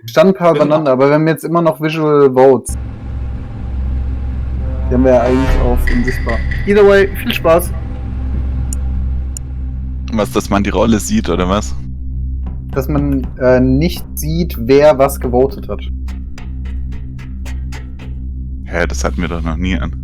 Standen ein paar übereinander, aber wir haben jetzt immer noch Visual Votes. Die haben wir ja eigentlich auf unsichtbar. Either way, viel Spaß. Was, dass man die Rolle sieht, oder was? Dass man nicht sieht, wer was gewotet hat. Hä, das hatten wir doch noch nie an.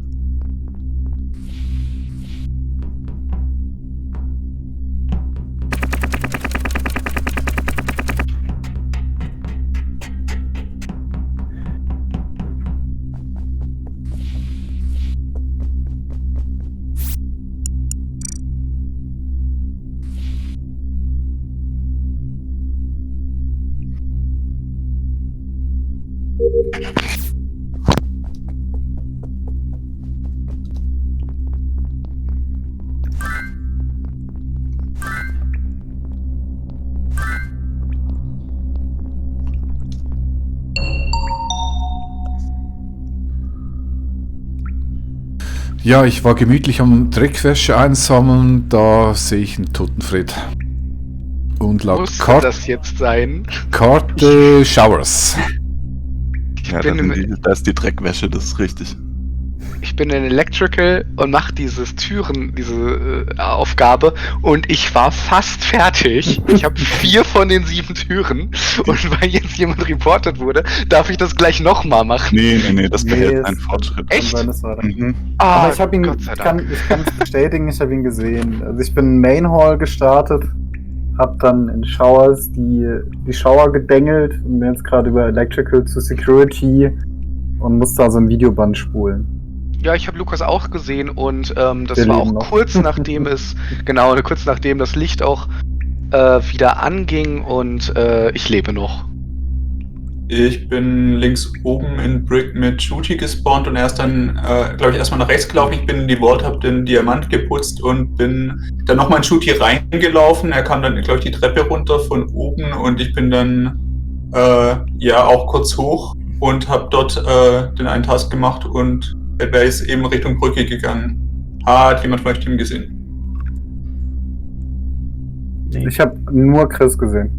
Ja, ich war gemütlich am Dreckwäsche einsammeln, da sehe ich einen Totenfried. Und laut Muss Karte das jetzt sein? Showers. Ja, da ist die Dreckwäsche, das ist richtig. Ich bin in Electrical und mache diese Aufgabe und ich war fast fertig. Ich habe 4 von den 7 Türen und weil jetzt jemand reportet wurde, darf ich das gleich nochmal machen. Nee, das behält Nee, einen Fortschritt. Echt? Aber ich habe ihn, Gott sei ich Dank. kann es bestätigen, ich habe ihn gesehen. Also ich bin in Main Hall gestartet, habe dann in Showers die Shower gedengelt und bin jetzt gerade über Electrical zu Security und muss da so ein Videoband spulen. Ja, ich habe Lukas auch gesehen und das Wir war leben auch noch. kurz nachdem kurz nachdem das Licht auch wieder anging und ich lebe noch. Ich bin links oben in Brick mit Shooty gespawnt und er ist dann, glaube ich, erstmal nach rechts gelaufen. Ich bin in die Vault, habe den Diamant geputzt und bin dann nochmal in Shooty reingelaufen. Er kam dann, glaube ich, die Treppe runter von oben und ich bin dann auch kurz hoch und habe dort den einen Task gemacht und er ist eben Richtung Brücke gegangen. Hat jemand von euch den gesehen? Nee. Ich habe nur Chris gesehen.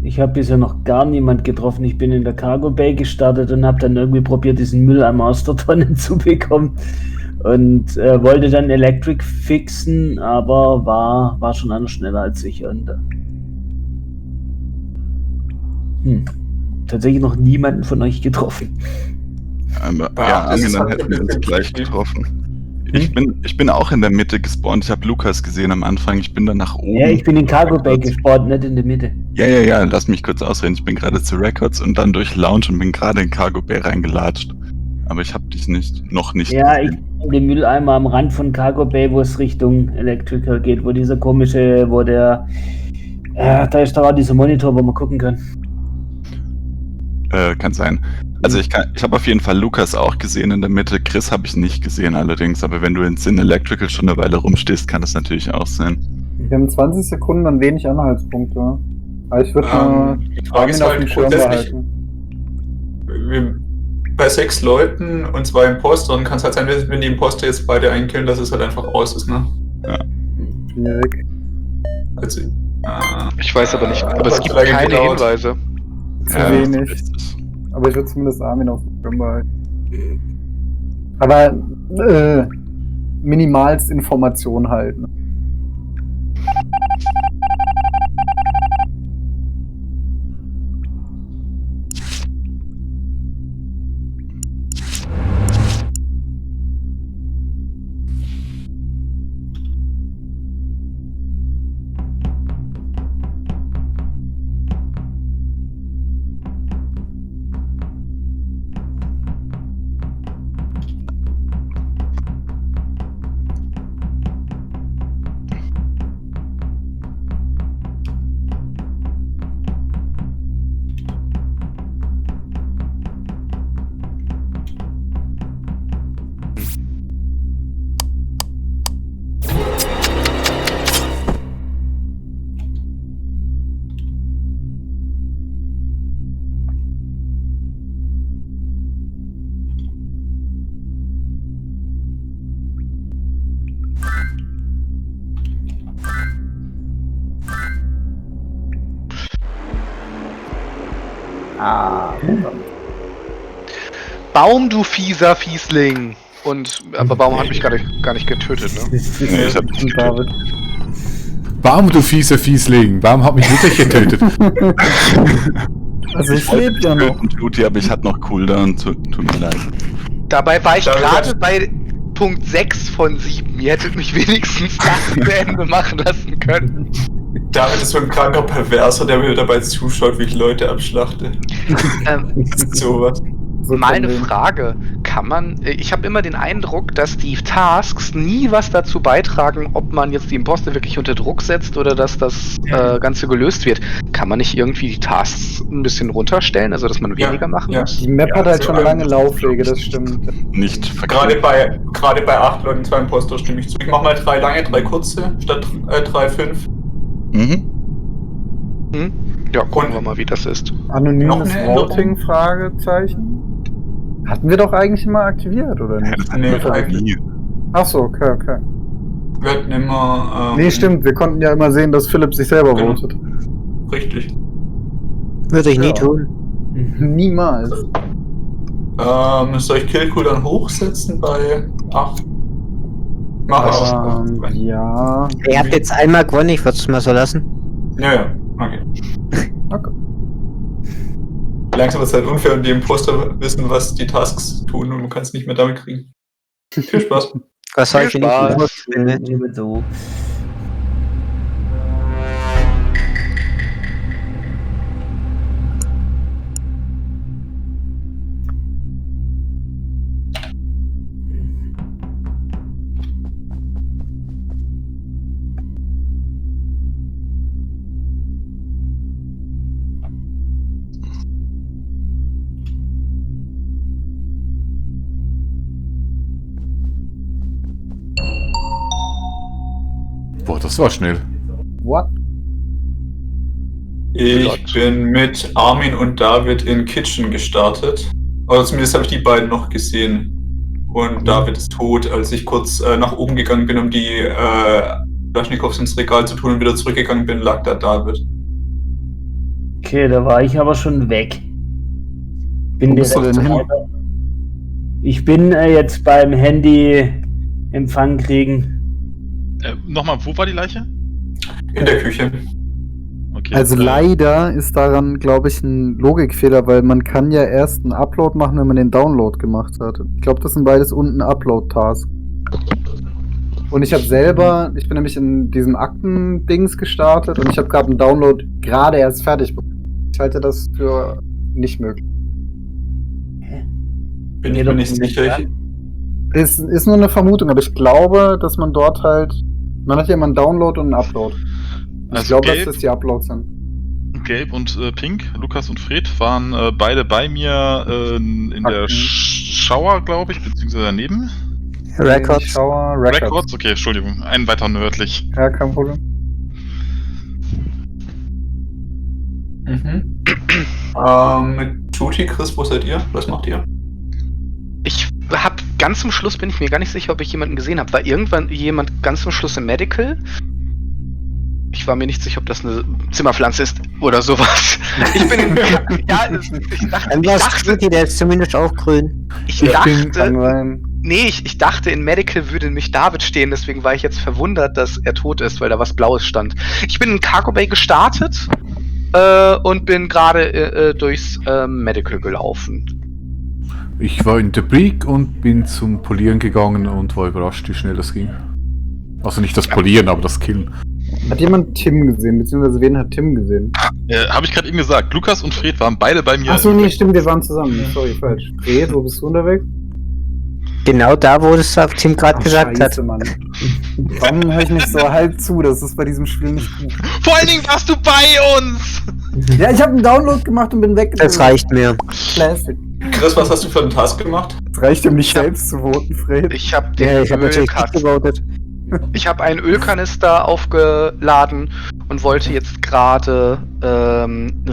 Ich habe bisher noch gar niemand getroffen. Ich bin in der Cargo Bay gestartet und habe dann irgendwie probiert, diesen Mülleimer aus der Tonne zu bekommen. Und wollte dann Electric fixen, aber war schon einer schneller als ich. Und tatsächlich noch niemanden von euch getroffen. Aber, das ist dann halt hätten wir uns ein gleich bisschen getroffen. Ich bin auch in der Mitte gespawnt. Ich habe Lukas gesehen am Anfang. Ich bin dann nach oben. Ja, ich bin in Cargo Bay gespawnt, nicht in der Mitte. Ja, lass mich kurz ausreden. Ich bin gerade zu Records und dann durch Lounge und bin gerade in Cargo Bay reingelatscht. Aber ich habe dich noch nicht Ja, ich gesehen. bin den Mülleimer am Rand von Cargo Bay, wo es Richtung Electrical geht, wo dieser komische, da ist da dieser Monitor, wo man gucken kann. Kann sein. Also ich habe auf jeden Fall Lukas auch gesehen in der Mitte. Chris habe ich nicht gesehen allerdings. Aber wenn du in Sin Electrical schon eine Weile rumstehst, kann das natürlich auch sein. Wir haben 20 Sekunden und wenig Anhaltspunkte. Aber ich würde mal die Frage ist auf halt dem Schirm grundsätzlich, behalten. bei 6 Leuten und 2 Impostern kann es halt sein, wenn die Imposter jetzt beide einkillen, dass es halt einfach aus ist, ne? Schwierig. Also, Ich weiß aber nicht, aber es hat gibt zu lange keine gedauert. Hinweise. Zu Ja, wenig. richtig. Aber ich würde zumindest Armin auf dem Schirm behalten. Aber minimalst Information halten. Baum, du fieser Fiesling. Aber Baum hat mich gar nicht getötet, ne? Nee, ich hab dich getötet. David. Baum, du fieser Fiesling. Baum hat mich wirklich getötet. Also ich lebe ja noch. Tuti, aber ich hatte noch Cooldown, tut mir leid. Dabei war ich David gerade hat- bei Punkt 6 von 7. Ihr hättet mich wenigstens das zu Ende machen lassen können. David ist so ein kranker Perverser, der mir dabei zuschaut, wie ich Leute abschlachte. Das ist sowas. So Mal eine kann man- Frage. Ich habe immer den Eindruck, dass die Tasks nie was dazu beitragen, ob man jetzt die Imposter wirklich unter Druck setzt oder dass das Ganze gelöst wird. Kann man nicht irgendwie die Tasks ein bisschen runterstellen, also dass man weniger machen ja. muss? Die Map hat halt so, schon lange Laufwege, das stimmt. Nicht verkehrt. Gerade bei 8 Leuten 2 Imposter stimme ich zu. Ich mach mal 3 lange, 3 kurze, statt 3, 5. Mhm. Hm? Ja, gucken wir mal, wie das ist. Noch Anonymes eine Änderung? Voting? Fragezeichen. Hatten wir doch eigentlich immer aktiviert, oder Ja, nicht? das hatten Nee, wir vorher eigentlich- nie. Achso, okay. Wir hatten immer. Nee, stimmt, wir konnten ja immer sehen, dass Philipp sich selber Genau. votet. Richtig. Würde ich nie Ja. tun. Niemals. Soll ich Killcool dann hochsetzen bei 8? Mach auch. Ja. Ihr habt jetzt einmal gewonnen, ich würde es mal so lassen. Ja. Okay. Okay. Langsam ist es halt unfair und die Imposter wissen, was die Tasks tun und man kann es nicht mehr damit kriegen. Viel Spaß. Was soll ich Viel denn Spaß. nicht tun? Eben so. Boah, das war schnell. What? Ich bin mit Armin und David in Kitchen gestartet. Oder zumindest habe ich die beiden noch gesehen. Und David ist tot, als ich kurz nach oben gegangen bin, um die Flaschnikows ins Regal zu tun und wieder zurückgegangen bin, lag da David. Okay, da war ich aber schon weg. Bin Wo bist du direkt denn hin? weiter. Ich bin jetzt beim Handy Empfang kriegen. Nochmal, wo war die Leiche? In der Küche. Okay. Also leider ist daran, glaube ich, ein Logikfehler, weil man kann ja erst einen Upload machen, wenn man den Download gemacht hat. Ich glaube, das sind beides unten Upload-Tasks. Und ich bin nämlich in diesem Akten-Dings gestartet und ich habe gerade einen Download gerade erst fertig bekommen. Ich halte das für nicht möglich. Bin Nee, ich doch mir nicht nicht sicher. dran. Ist nur eine Vermutung, aber ich glaube, dass man dort halt. Man hat ja immer einen Download und einen Upload. Ich Also glaube, dass gelb- das die Uploads sind. Gelb und Pink, Lukas und Fred, waren beide bei mir in der Akten. Shower, glaube ich, beziehungsweise daneben. Records. Shower, Records. Okay, Entschuldigung, einen weiter nördlich. Ja, kein Problem. Mhm. Mit Tuti, Chris, wo seid ihr? Was macht ihr? Ganz zum Schluss bin ich mir gar nicht sicher, ob ich jemanden gesehen habe. War irgendwann jemand ganz zum Schluss im Medical? Ich war mir nicht sicher, ob das eine Zimmerpflanze ist oder sowas. Ich bin in. Ja, Dann war es Tuti, der ist zumindest auch grün. ich Kann dachte. sein. Nee, ich dachte, in Medical würde nämlich David stehen, deswegen war ich jetzt verwundert, dass er tot ist, weil da was Blaues stand. Ich bin in Cargo Bay gestartet und bin gerade durchs Medical gelaufen. Ich war in der Brick und bin zum Polieren gegangen und war überrascht, wie schnell das ging. Also nicht das Polieren, aber das Killen. Hat jemand Tim gesehen? Beziehungsweise wen hat Tim gesehen? Habe ich gerade eben gesagt, Lukas und Fred waren beide bei mir. Achso, nee, stimmt, wir waren zusammen. Sorry, falsch. Fred, wo bist du unterwegs? Genau da, wo das Tim gerade Ach, gesagt Scheiße, hat. Mann. Warum höre ich nicht so halb zu? Das ist bei diesem Spiel nicht gut. Vor allen Dingen warst du bei uns! Ja, ich habe einen Download gemacht und bin weg. Das reicht mir. Classic. Chris, was hast du für einen Task gemacht? Das reicht, um dich selbst zu voten, Fred. Ich habe Ja, ich habe natürlich nicht gewotet. Ich habe einen Ölkanister aufgeladen und wollte jetzt gerade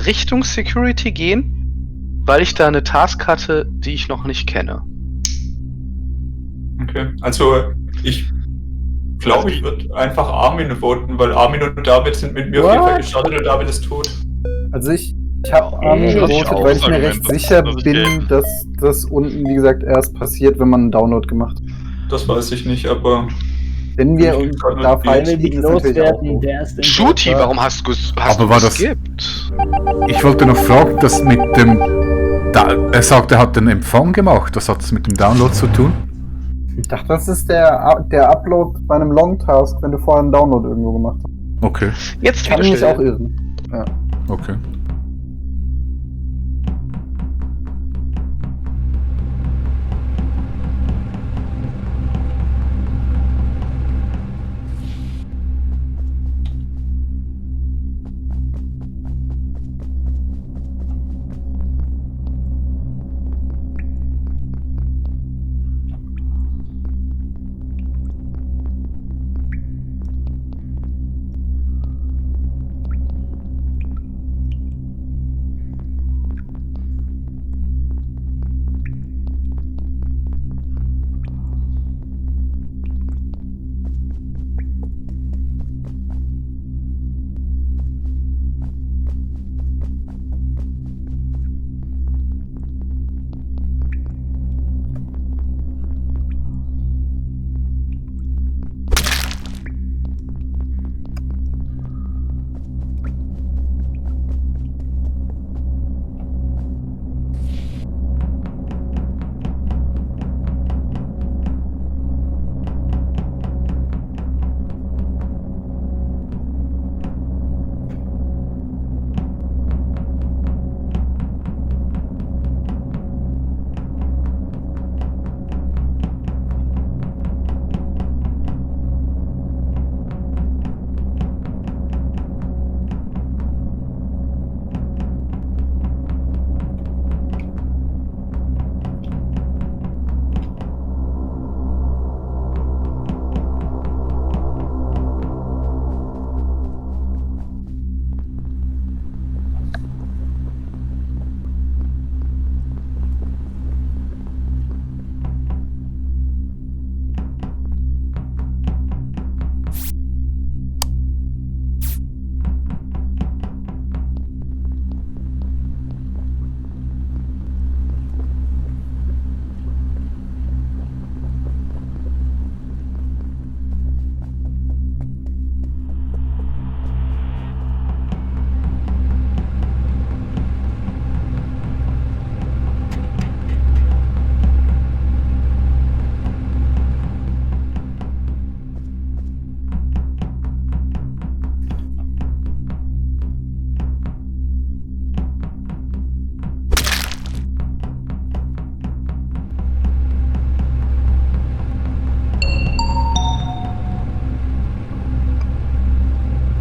Richtung Security gehen, weil ich da eine Task hatte, die ich noch nicht kenne. Okay. Also, ich glaube, ich würde einfach Armin voten, weil Armin und David sind mit mir auf jeden Fall What? gestartet und David ist tot. Also Ich habe Ey, angevotet, auch weil ich das mir Argument, recht sicher dass ich bin, gelb- dass das unten, wie gesagt, erst passiert, wenn man einen Download gemacht hat. Das weiß ich nicht, aber Wenn wir Ich uns kann da nicht- falsch will dich liegen, ist natürlich auch loswerden, gut. der ist Shooty, Imposter. warum hast Aber du war das- geskippt? Ich wollte noch fragen, das mit dem... er sagt, er hat den Empfang gemacht. Was hat das mit dem Download zu tun? Ich dachte, das ist der Upload bei einem Long-Task, wenn du vorher einen Download irgendwo gemacht hast. Okay, Jetzt Kann wieder mich auch still. irren. Ja. okay.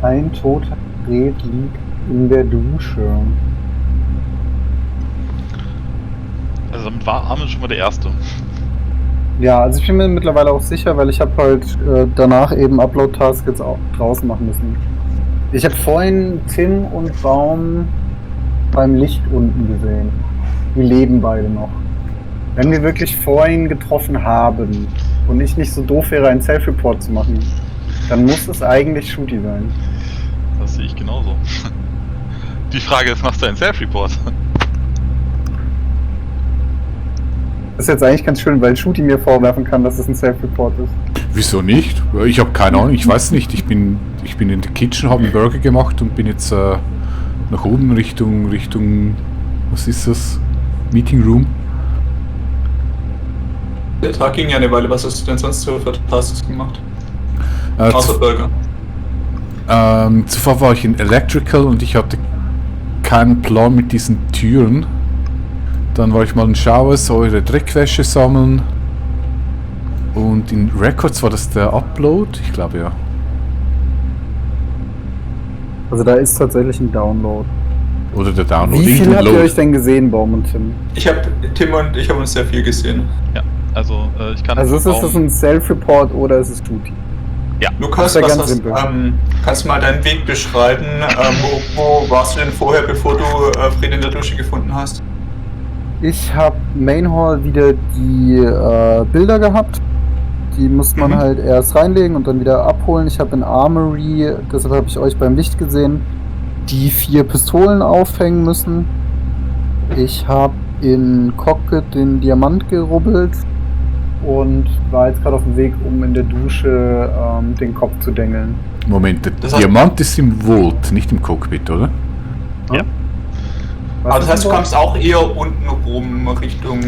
Ein toter Fred liegt in der Dusche. Also damit war Armin schon mal der Erste. Ja, also ich bin mir mittlerweile auch sicher, weil ich habe halt danach eben Upload-Task jetzt auch draußen machen müssen. Ich habe vorhin Tim und Baum beim Licht unten gesehen. Die leben beide noch. Wenn wir wirklich vorhin getroffen haben und ich nicht so doof wäre, einen Self-Report zu machen, dann muss es eigentlich Shooty sein. Das sehe ich genauso. Die Frage ist, machst du einen Self-Report? Das ist jetzt eigentlich ganz schön, weil Shooty mir vorwerfen kann, dass es ein Self-Report ist. Wieso nicht? Ich habe keine Ahnung, ich weiß nicht. Ich bin in der Kitchen, habe einen Burger gemacht und bin jetzt nach oben Richtung, was ist das? Meeting Room. der Tag ging ja eine Weile. Was hast du denn sonst so für Tasks gemacht? Außer Burger. Zuvor war ich in Electrical und ich hatte keinen Plan mit diesen Türen. Dann war ich mal in Showers, eure Dreckwäsche sammeln. Und in Records war das der Upload? Ich glaube ja. Also da ist tatsächlich ein Download. Oder der Download. Wie viel Irgendein habt ihr Load. euch denn gesehen, Baum und Tim? Tim und ich haben uns sehr viel gesehen. Ja, also ich kann... Also ist das ein Self-Report oder ist es Shooty? Lukas, Das ist ja was ganz hast, simpel. kannst du mal deinen Weg beschreiben? Wo warst du denn vorher, bevor du Fred in der Dusche gefunden hast? Ich habe Main Hall wieder die Bilder gehabt. Die muss man halt erst reinlegen und dann wieder abholen. Ich habe in Armory, deshalb habe ich euch beim Licht gesehen, die 4 Pistolen aufhängen müssen. Ich habe in Cockpit den Diamant gerubbelt und war jetzt gerade auf dem Weg, um in der Dusche den Kopf zu dengeln. Moment, der Das heißt- Diamant ist im Vault, nicht im Cockpit, oder? Aber das heißt, du ist kommst auch eher unten rum Richtung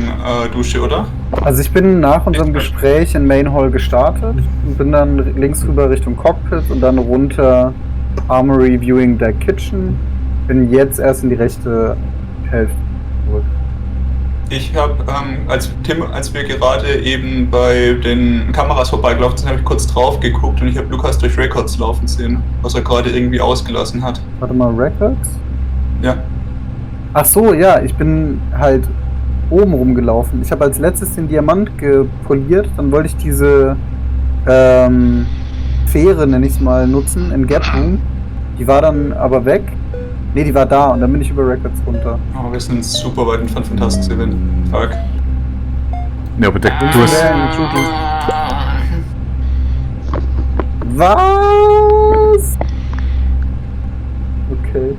Dusche, oder? Also ich bin nach unserem Gespräch in Main Hall gestartet und bin dann links rüber Richtung Cockpit und dann runter Armory Viewing Deck Kitchen. Bin jetzt erst in die rechte Hälfte zurück. Ich habe, als wir gerade eben bei den Kameras vorbeigelaufen sind, habe ich kurz drauf geguckt und ich habe Lukas durch Records laufen sehen, was er gerade irgendwie ausgelassen hat. Warte mal, Records? Ja. Ach so, ja, ich bin halt oben rumgelaufen. Ich habe als letztes den Diamant gepoliert, dann wollte ich diese Fähre, nenne ich es mal, nutzen in Gap Room. Die war dann aber weg. Ne, die war da und dann bin ich über Records runter. Oh, wir sind super weit entfernt von Task 7. Fuck. Ja, aber du hast... Was? Okay.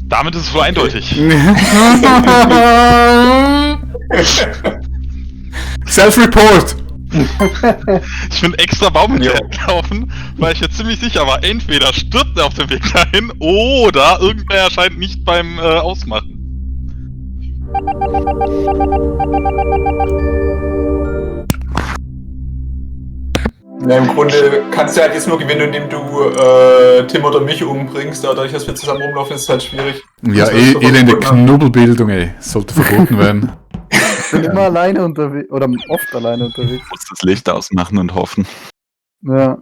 Damit ist es wohl eindeutig. Self-Report! Ich bin extra Baum hinterhergelaufen, weil ich jetzt ziemlich sicher war, entweder stirbt er auf dem Weg dahin oder irgendwer erscheint nicht beim Ausmachen. Ja, im Grunde kannst du halt jetzt nur gewinnen, indem du Tim oder mich umbringst. Dadurch, dass wir zusammen rumlaufen, ist es halt schwierig. Ja, Das ist doch elende gut, ne? Knubbelbildung, ey. Sollte verboten werden. Ich bin immer alleine unterwegs, oder oft alleine unterwegs. Du musst das Licht ausmachen und hoffen. Ja.